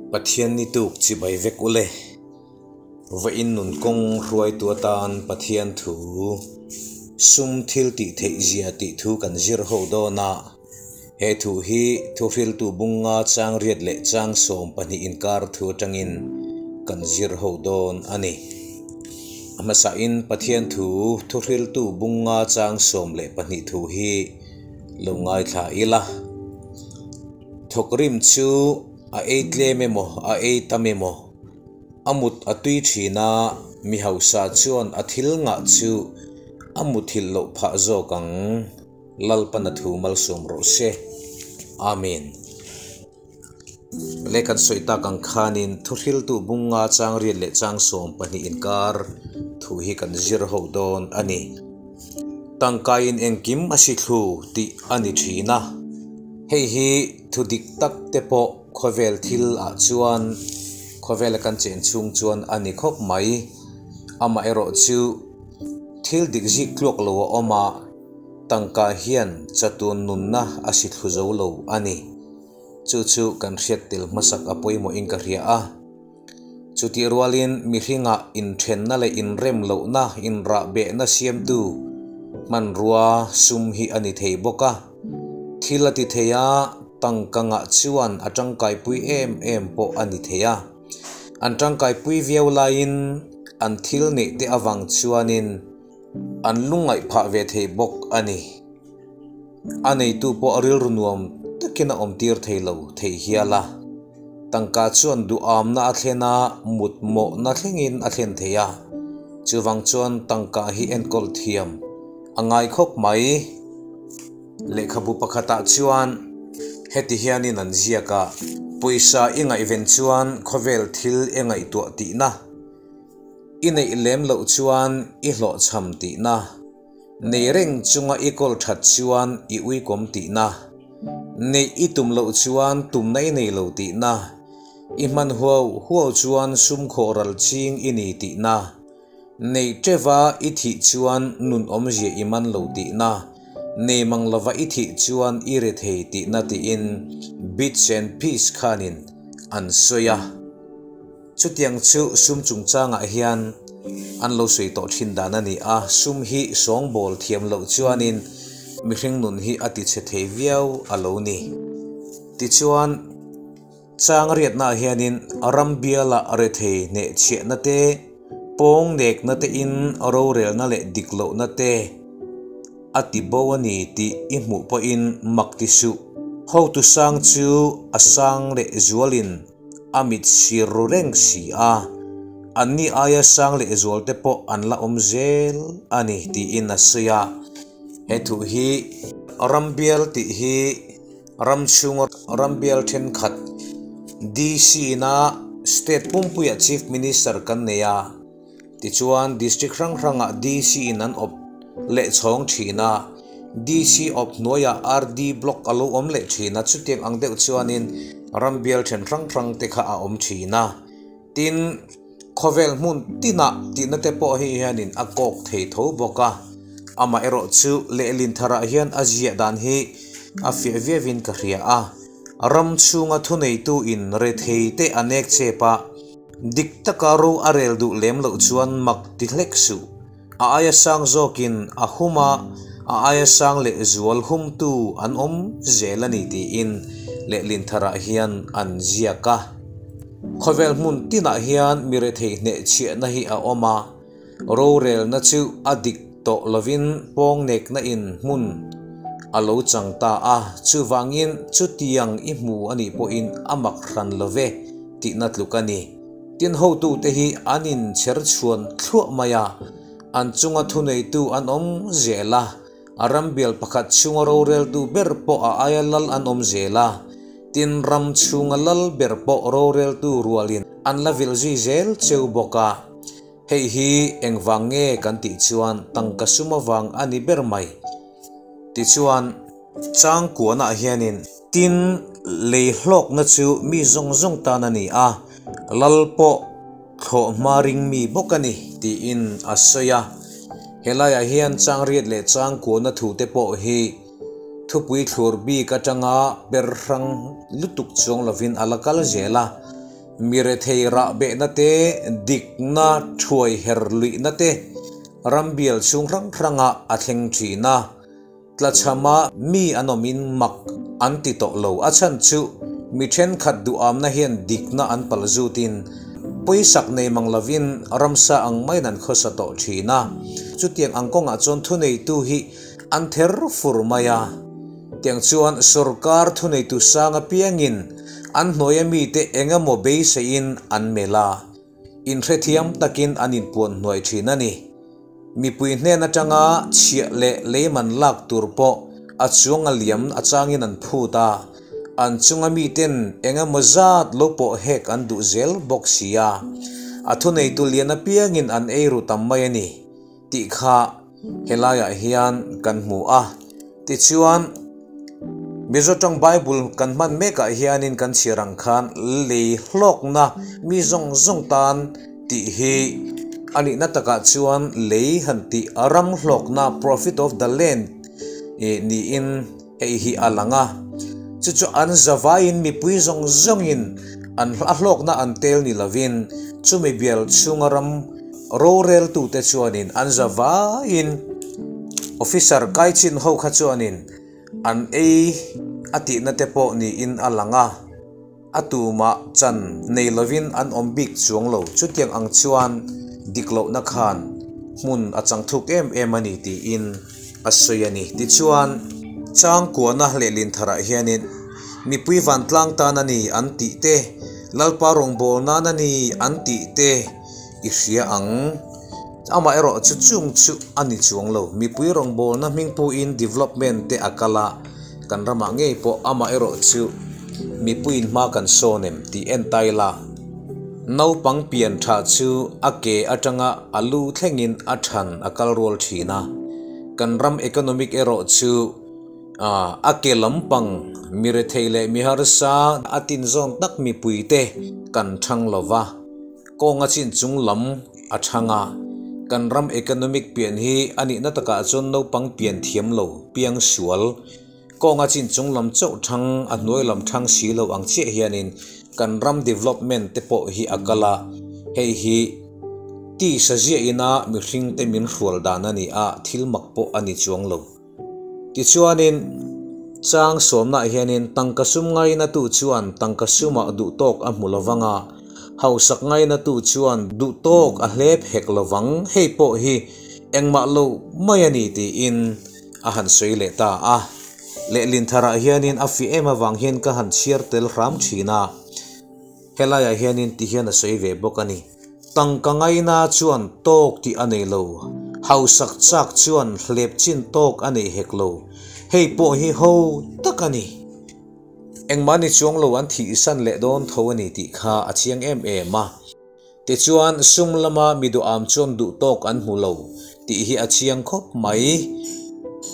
Pathian ni tuk chibai vek ule. Vawiin nun kawng hruaitu atan Pathian thu sum thil tih theih zia tih thu kan zir ho dawn a. He thu hi thuhriltu bunga chang riat leh chang 12 inkar thu atangin kan zir ho dawn a ni. A hmasain Pathian thu thuhriltu bunga chang 12 thu hi lo ngaithla ila. Thawkrim chu a ei tlem emaw a ei tam emaw a mut a tui thin a, mi hausa chuan a thil ngah chu a muthilh loh phah zawk ang. Lalpan a thu malsawm rawh se. Amen. Le kan sawi tak ang khanin thuhriltu bunga chang riat leh chang 12 inkar thu hi kan zir ho dawn a ni. Tangkain engkim a si thlu tih a ni thin a. Hei hi thu dik tak te pawh khawvel thil ah chuan khawvela kan chen chhung chuan a ni khawp mai. Amaherawh chu thil dik zik tluak lo a awm a, tangka hian chatun nunna a si thlu zo lo a ni. Chu chu kan hriat tel hmasak a pawimawh in ka hria a. Chutih rualin mihringa inthenna leh inrem lohna inrahbehna siamtu hmanrua sum hi a ni thei bawk a. Thil a ti thei a, tangka ngah chuan a tangkaipui em em pawh a ni thei a. An tangkaipui viau laiin an thil neih te avang chuanin an lungngaih phah ve thei bawk a ni. A neitu pawh rilru nuam takin a awm tir thei lo thei hial a. Tangka chuan duhamna a thlen a, mut mawhna thlengin a thlen thei a. Chuvang chuan tangka hi enkawl thiam a ngai khawp mai. Lehkhabu pakhatah chuan heti hianin an ziak a, Pawisa i ngaihven chuan khawvel thil i ngaihtuah tihna, i neih lem loh chuan i hlawhchham tihna, nei reng chunga i kawl that chuan i uikawm tihna, neih i tum loh chuan tumna i nei lo tihna, i hman huau huau chuan sum khawh ral ching i ni tihna, nei teuva i thih chuan nun awmzia i man lo tihna, nei mang lova i thih chuan i re thei tihna tiin Bits and Peace khanin an sawi a. Chutiang chu sum chungchangah hian an lo sawi tawh thin dan a ni a, sum hi sawngbawl thiam loh chuanin mihring nun hi a tichhe thei viau a lo ni. Tichuan, chang riatnaah hianin ram biala rethei hnehchhiahna te, pawng nekna te in rorelna leh dik lohna te a ti bo a ni tih i hmuh pawhin mak ti suh. Hotu sang chu a sang leh zualin a mit sir ru reng si a, anni aia sang leh zual te pawh an la awm zel a ni tiin a sawi a. He thu hi rambial tih hi ram chhunga rambial thenkhat DC na state pumpuiah Chief Minister kan nei a, tichuan district hrang hrangah DC in an awp leh chhawng thin a, DC awp hnuaiah RD block a lo awm leh thin a, chutiang ang deuh chuanin rambial then hrang hrang te kha a awm thin a. Tin, khawvel hmun tinah tihna te pawh hei hianin a kawk thei tho bawk a, amaherawh chu lehlin tharah hian a ziah dan hi a fiah viauin ka hria a. Ram chhunga thuneitu in rethei te a nek chep a, dik taka ro a rel duh lem loh chuan mak ti hlek suh. A aia sang zawkin a hum a, a aia sang leh zual humtu an awm zel a ni tiin lehlin tharah hian an ziak a. Khawvel hmun tinah hian mi rethei hnehchhiahna hi a awm a, rorelna chu a dik tawh lovin pawng nekna in hmun a lo chang ta a, chuvangin chutiang i hmu a nih pawhin a mak hran love tihna tluk a ni. Tin hotute hi an inchher chhuan thluah mai a, an chunga thuneitu an awm zel a, a rambial pakhat chhunga roreltu ber pawh a aia lal an awm zel a, tin ram chhunga lal ber pawh roreltu rualin an la vil zui zel cheu bawk a. Hei hi engvang nge kan tih chuan tangka sum avang a ni ber mai. Tichuan, chang kuanah hianin tin lei hlawkna chu mi zawng zawng tan a ni a, lal pawh thlawh hma ring mi bawk a ni tiin a sawi a. Helaiah hian chang riat leh chang kuana thu te pawh hi thupui thlur bik atanga per hrang lutuk chuang lovin a la kal zel a. Mi rethei rahbehna te, dikna thuai her luihna te ram bial chhung hrang hrangah a thleng thin a. Tlachhama mi an awmin mak an ti tawh lo. A chhan chu mi thenkhat duhamna hian dikna an pal zutin pawisak nei mang lovin ramsa ang maiin an khawsa tawh thin a. Chutiang ang kawngah chuan thuneitu hi an ther fur mai a. Tiang chuan sorkar thuneitu sang apiangin an hnuaia mite eng emaw beiseiin an melh a, inhrethiam takin an inpuan hnuai thin a ni. Mipui hnen atanga chhiah leh leiman lak tur pawh a chuang a liam a changin an phut a, an chunga miten eng emaw zat lo pawh hek an duh zel bawk si a, a thuneitu lian apiangin an eiru tam mai a ni. Tih kha helaiah hian kan hmu a. Tichuan, Mizo tawng Bible kan hman mekah hianin kan chhiar ang khan lei hlawkna mi zawng zawng tan tih hi a nihna takah chuan lei han tih ram hlawkna, profit of the land, niin hei hi a lang a. Chu chu an zavaiin mipui zawng zawngin an a hlawkna an tel ni lovin chumi bial chhunga ram Roreltute chuanin an za vaiin officer kaichin ho kha chuanin an ei a tihna te pawh niin a lang a, a tumah chan nei lovin an awm bik chuang lo. Chutiang ang chuan dik lohna khan hmun a chang thuk em em a ni tiin a sawi a ni. Tichuan, changkuahna lehlin tharah hianin mipui vantlang tan a ni an tih te, Lalpa rawngbâwl nan a ni an tih te, I hria ang. Amah erawh chu chung chu a ni chuang lo. Mipui rawngbawlna hming puin development te a kal a, kan ramah ngei pawh amah erawh chu mipuiin hma kan sawn em tih en ta ila. Naupang pian tha chu a ke atanga a lu thlengin a than a kal rual thin a. Kan ram economic erawh chu a ke lampang mi rethei leh mi harsa a tinzawn tak mipuite kan thang lova. Kawng a chin chung lam a chhang a, kan ram economic pian hi a nihna takah chuan naupang pian thiam lo, piang sual. Kawng a chin chung lam chauh thang, a hnuai lam thang si lo ang chiah hianin kan ram development te pawh hi a kal a, hei hi tisa ziah ina mihring te min hrual dan a ni a, thil mak pawh a ni chuang lo. Tichuanin, chang sawmnaah hianin tangka sum ngainatu chuan tangka sumah duhtawk a hmu lovang a, hausak ngainatu chuan duhtawk a hlep hek lovang, hei pawh hi engmah lo mai a ni tiin a han sawi leh ta a. Lehlin tharah hianin a fih em avang hian ka han chhiar tel hram thin a, helaiah hianin ti hian a sawi ve bawk a ni. Tangka ngaina chuan tawk tih a nei lo, hausak chak chuan hlep chin tawk a nei hek lo. Hei pawh hi ho tak a ni. Engmah ni chuang lo an thihsan leh dawn tho a ni tih kha a chiang em em a. Tichuan sum lama mi duham chuan duh tawk an hmu lo tih hi a chiang khawp mai.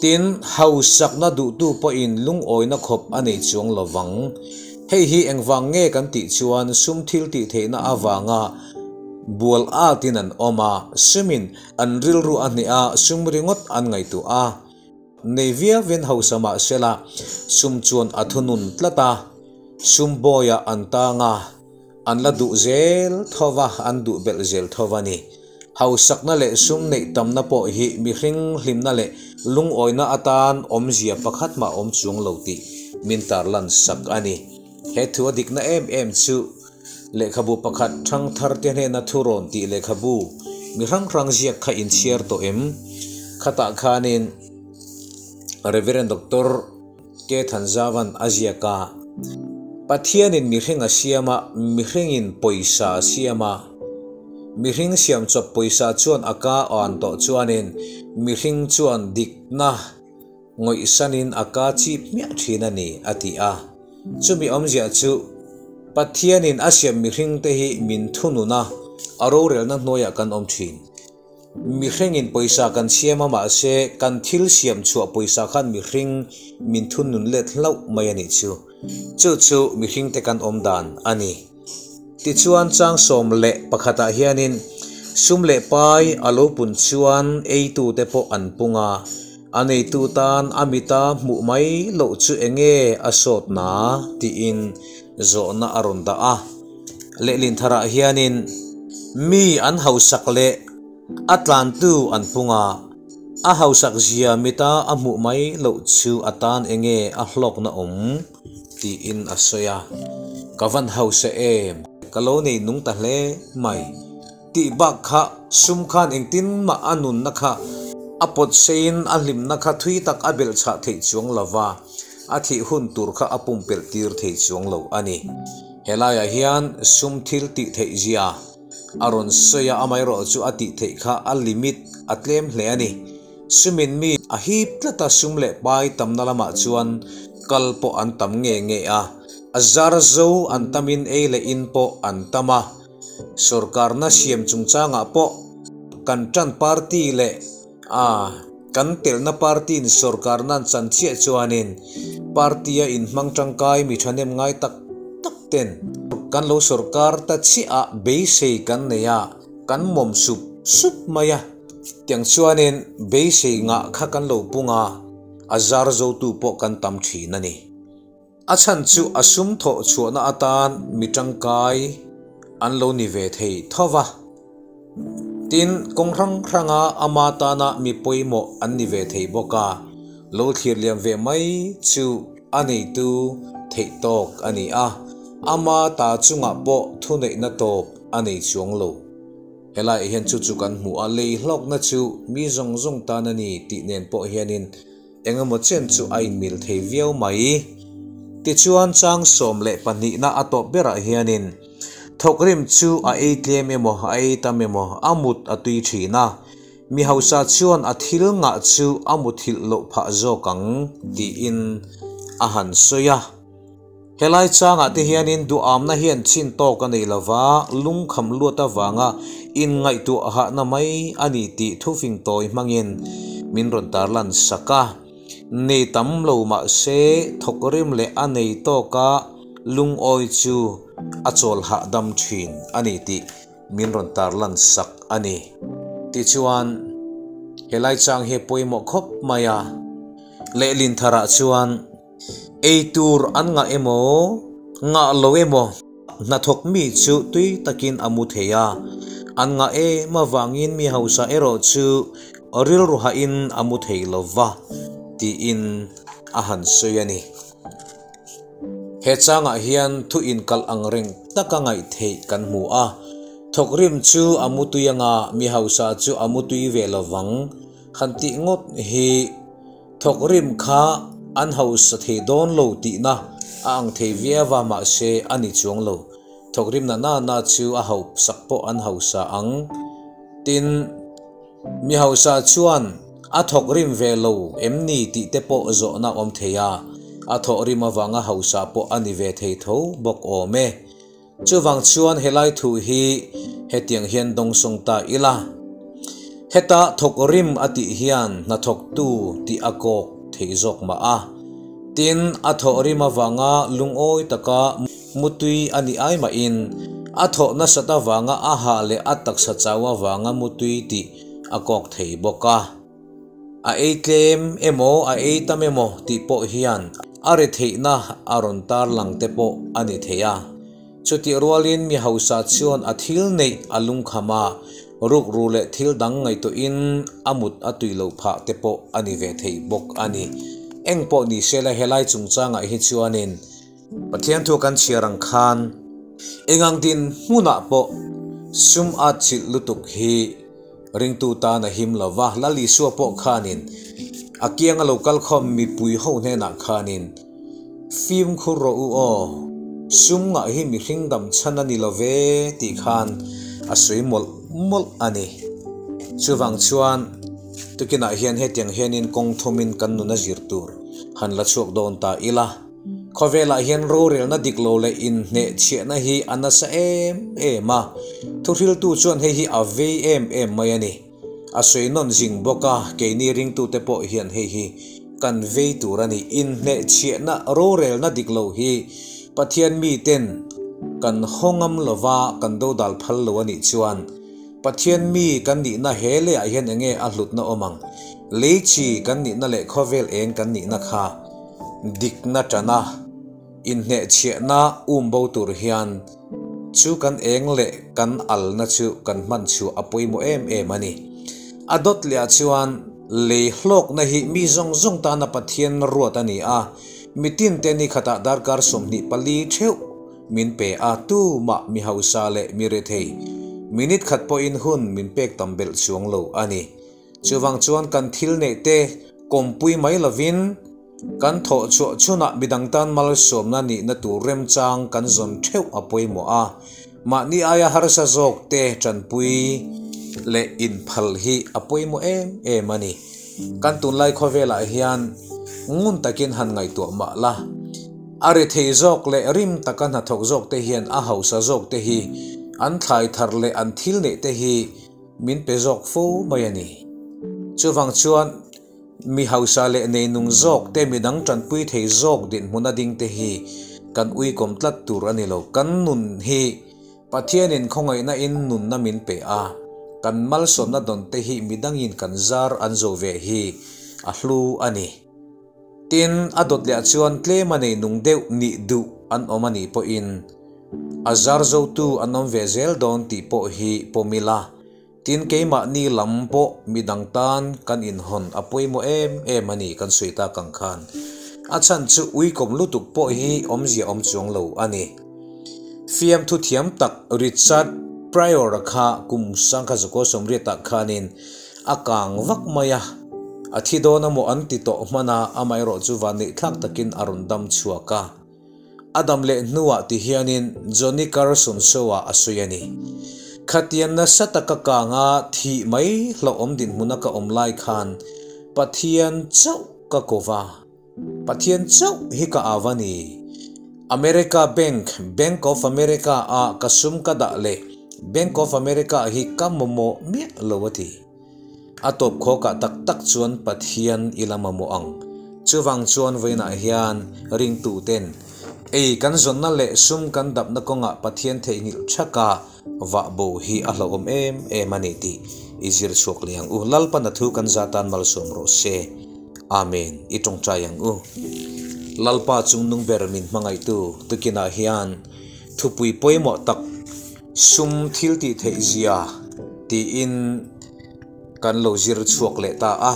Tin, hausakna duhtu pawhin lungawina khawp a nei chuang lo vang. Hei hi engvang nge kan tih chuan sum thil tih theihna avanga bual atin an awm a, sumin an rilru a hneh a, sum ringawt an ngaihtuah a. Nei viauin hausa mah sela, sum chuan a thunun tlat a, sum bawiah an tang a, an la duh zel tho va, an duh belh zel tho va ni. Hausakna leh sum neih tamna pawh hi mihring hlimna leh lungawina atan awmzia pakhat mah awm chuang lo tih min tarlan sak a ni. He thu a dikna em em chu lehkhabu pakhat thangthar te hnena thu rawn tih lehkhabu mi hrang hrang ziak kha inchhiar tawh em? Khatah khanin Rev. Doctor. Ke Thanzavan a ziak a, Pathianin mihring a siam a, mihringin pawisa a siam a. Mihring siam chawp pawisa chuan a ka an tawh chuanin mihring chuan dikna ngawihsanin a ka chip hmiah thin a ni, a ti a. Chumi awmzia chu Pathianin a siam mihringte hi min thunun a, a rorelna hnuaiah kan awm thin. Mihringin pawisa kan siam a mahse kan thil siam chhuah pawisa khan mihring min thunun let hlauh mai a nih chu. Chu chu mihringte kan awm dan a ni. Tichuan chang 11 ah hianin sum leh pai a lo pun chuan eitute pawh an pung a, a neitu tan a mita hmuh mai loh chu enge a sawtna tiin zawhna a rawn dah a. Lehlin tharah hianin mi an hausak leh a tlantu an pung a, a hausak zia mita a hmuh mai loh chu a tan enge a hlawkna awm tiin a sawi a. Ka van hausa em, ka lo nei nung ta hle mai. Tih bak kha sum khan engtin mah a nunna kha a pawt seiin a hlimna kha thui tak a belh chhah theih chuang lo va, a thih hun tur kha a pumpelh tir thei chuang lo a ni. Helaiah hian sum thil tih theih zia a rawn sawi a, amaherawhchu a tih theih kha a limit a tlem hle a ni. Sumin mi a hip tlat a, sum leh pai tamna lamah chuan kal pawh an tam nge nge a, a zar zo an tamin ei leh in pawh an tam a. Sorkarna siam chungchangah pawh kan tan party leh a kan telna party in sorkarna an chan chiah chuanin party a inhmang tangkai mi thahnem ngai tak tak ten kan lo sorkar ta chiah a beisei kan nei a, kan mawm sup sup mai a. Tiang chuanin beisei ngah kha kan lo pung a, a zar zotu pawh kan tam thin a ni. A chhan chu a sum thawh chhuahna atan mi tangkai an lo ni ve thei tho va. Tin, kawng hrang hranga ama tana mi pawimawh an ni ve thei bawk a, lo thlir liam ve mai chu a neitu theih tawk a ni a, ama ta chungah pawh thuneihna tawp a nei chuang lo. Helaiah hian chu chu kan hmu a, lei hlawkna chu mi zawng zawng tan a ni tih nen pawh hianin Engemaw chen chu a inmil thei viau mai. Tichuan chang 12 na a tawp berah hianin thawkrim chu a ei tlem emaw a ei tam emaw a mut a tui thin a, mi hausa chuan a thil ngah chu a muthilh loh phah zawk ang tiin a han sawi a. Helai changah te hianin duhamna hian chin tawk a nei lova, lungkham luat avanga inngaihtuah hahna mai a ni tih thufing tawi hmangin min rawn tarlan sak a. Nei tam lo mah se thawkrim leh a nei tawka lungawi chu a chawl hahdam thin a ni tih min rawn tarlan sak a ni. Tichuan, helai chang hi a pawimawh khawp mai a, lehlin tharah chuan, Ei tur an ngah emaw, ngah lo emaw, hnathawk mi chu tui takin a mu thei a. An ngah em avangin mi hausa erawh chu rilru hahin a mu thei lo va, tiin a han sawi a ni. He changah hian thu inkalh ang reng taka ngaih theih kan hmu a. Thawkrim chu a mu tui anga mi hausa chu a mu tui ve lo vang han tih ngawt hi. Thawkrim kha an hausa thei dawn lo tihna a ang thei viau a, mahse a ni chuang lo. Thawkrim na na na chu a hausak pawh an hausa ang. Tin, mi hausa chuan a thawkrim ve lo em ni tih te pawh zawhna awm thei a, a thawhrim avanga hausa pawh a ni ve thei tho bawk awm e. Chuvang chuan helai thu hi hetiang hian dawngsawng ta ila, heta thawk rim a tih hian hnathawktu tih a kawk thei zawk mah a. Tin, a thawh rim avanga lungawi taka mutui a nih ai mahin a thawh nasat avanga a hah leh a taksa chau avanga mutui tih a kawk thei bawk a. A ei tlem emaw a ei tam emaw tih pawh hian a ri theihna a rawn tarlang te pawh a ni thei a. Chutih rualin mi hausa chuan a thil neih a lungkham a, rukru leh thil dang ngaihtuahin a mut a tui loh phah te pawh a ni ve thei bawk a ni. Eng pawh ni sela helai chungchangah hi chuanin Pathian thu kan chhiar ang khan engang din hmunah pawh sum at chilh lutuk hi ringtu tan a him lo va, Lal Isua pawh khanin a kianga lo kal khawm mipui ho hnenah khanin fimkhur rawh u aw, sum ngah hi mihring dam chhan a ni lo ve tih khan a sawi mawlh mawlh a ni. Chuvang chuan tukinah hian hetiang hianin kawng thumin kan nun a zir tur han la chhuak dawn ta ila. Khawvelah hian rorelna dik lo leh inhnehchhiahna hi a nasa em em a, thuhriltu chuan hei hi a vei em em mai a ni. A sawi nawn zing bawk a, keini ringtute pawh hian hei hi kan vei tur a ni. Inhnehchhiahna rorelna dik lo hi Pathian miten kan haw ngam lova kan dodal phal lo a nih chuan Pathian mi kan nihna he leiah hian enge a hlutna awm ang? Leichi kan nihna leh khawvel eng kan nihna kha dikna tana inhnehchhiahna um bo tur hian Chu kan eng leh kan alna chu kan hman chhuah a pawimawh em em a ni. A dawt lehah chuan lei hlawkna hi mi zawng zawng tana Pathian ruat a ni a, mitin te ni khatah darkar 24 theuh min pe a, tumah mi hausa leh mi rethei minute khat pawhin hun min pek tam belh chuang lo a ni. Chuvang chuan kan thil neih te kawmpui mai lovin kan thawh chhuah chhunah midang tan malsawmna nihna tur remchang kan zawn theuh a pawimawh a, mahni aia harsa zawk te tanpui leh inphal hi a pawimawh em em a ni. Kan tunlai khawvelah hian ngun takin han ngaihtuah mah la, a rethei zawk leh rim taka hnathawk zawk te hian a hausa zawk te hi an thlai thar leh an thil neih te hi min pe zawk fo mai a ni. Chuvang chuan mi hausa leh neinung zawk te midang tanpui thei zawk dinhmun a ding te hi kan uikawm tlat tur a ni lo. Kan nun hi Pathianin khawngaihna in nunna min pe a, kan malsawmna dawn te hi midangin kan zar an zo ve hi a hlu a ni. Tin, a dawt leh ah chuan tlema nei nung deuh nih duh an awm a nih pawhin a zar zotu an awm ve zel dawn tih pawh hi pawm ila, tin keimahni lam pawh midang tan kan inhawn a pawimawh em em a ni kan sawi tak ang khan. A chhan chu uikawm lutuk pawh hi awmzia awm chuang lo a ni. Fiamthu thiam tak Richard Pryor-a kha kum 1980 ah khanin A kang vak mai a, a thi dawn a maw an ti tawh hman a, amaherawh chu vanneih thlak takin a rawn dam chhuak a. A dam leh hnuah ti hianin Johnny Carson show-ah a sawi a ni. Khatiang nasa taka kang a thih mai hlauhawm dinhmuna ka awm lai khan Pathian chauh ka ko va. Pathian chauh hi ka au a ni. America Bank, Bank of America, ah ka sum ka dah leh Bank of America hi ka mamawh miah lo a ti. A tawp khawkah tak tak chuan Pathian i la mamawh ang. Chuvang chuan vawiinah hian ringtuten ei kan zawnna leh sum kan dapna kawngah Pathian theihnghilh thaka vah bo hi a hlauhawm em em a ni tih i zir chhuak leh ang u. Lalpan a thu kan zatan malsawm rawh se. Amen. I tawngtai ang u. Lalpa chungnung ber min hmangaihtu tukinah hian thupui pawimawh tak sum thil tih theih zia tiin kan lo zir chhuak leh ta a.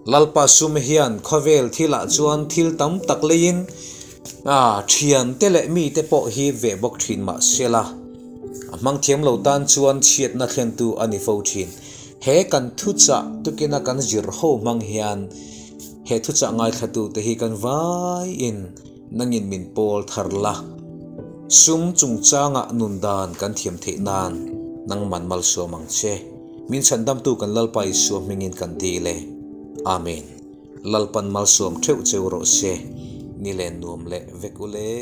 Lalpa sum hian khawvel thilah chuan thil tam tak leiin thiante leh mite pawh hi ve bawk thin mah sela, a hmang thiam lo tan chuan chhiatna thlentu a ni fo thin. He kan thuchah tukina kan zir ho hmang hian he thuchah ngaithlatute hi kan vaiin nangin min pawl thar la, sum chungchanga nun dan kan thiam theih nan nangman malsawm ang che. Min chhandamtu kan Lalpa Isua hmingin kan dil e. Amen. Lalpan malsawm theuh cheu rawh se. Ni len nuam leh vek ule.